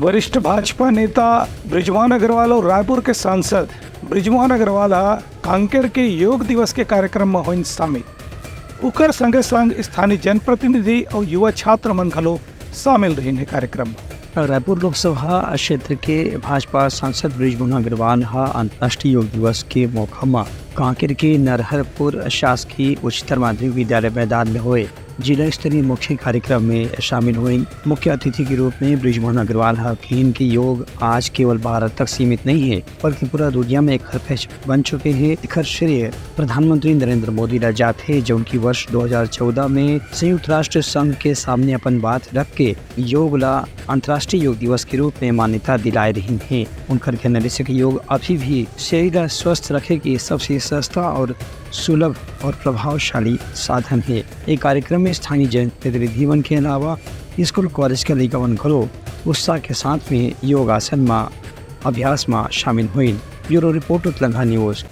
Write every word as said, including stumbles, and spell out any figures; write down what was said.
वरिष्ठ भाजपा नेता बृजमोहन अग्रवाल अउ रायपुर के सांसद बृजमोहन अग्रवाल ह कांकेर के योग दिवस के कार्यक्रम म होइन शामिल। उकर संगे संग स्थानीय जनप्रतिनिधि अउ युवा छात्र मन घलो शामिल रहिन हे कार्यक्रम म। रायपुर लोकसभा क्षेत्र के भाजपा सांसद बृजमोहन अग्रवाल ह अंतर्राष्ट्रीय योग दिवस के मौका म कांकेर के नरहरपुर शासकीय उच्चतर माध्यमिक विद्यालय मैदान में होए जिला स्तरीय मुख्य कार्यक्रम में शामिल होइन। मुख्य अतिथि के रूप में बृजमोहन अग्रवाल ह कहिन कि योग आज केवल भारत तक सीमित नहीं है, बल्कि पूरा दुनिया में एकर पहचान बन चुके हे। एकर श्रेय प्रधानमंत्री नरेंद्र मोदी ला जाथे, जो उनकी वर्ष दो हज़ार चौदह में संयुक्त राष्ट्र संघ के सामने अपन बात रख के योग ला अंतर्राष्ट्रीय योग दिवस के रूप में मान्यता दिलाए रहिन हे। उनकर कहना रिहिस कि योग अभी भी शरीर ला स्वस्थ रखे के सबसे सस्ता और सुलभ और प्रभावशाली साधन हे। ए कार्यक्रम में स्थानीय जनप्रतिनिधि मन के अलावा स्कूल कॉलेज के लइका मन घलो उत्साह के साथ में योगासन म अभ्यास म शामिल होइन। Bureau report, Utlangha news.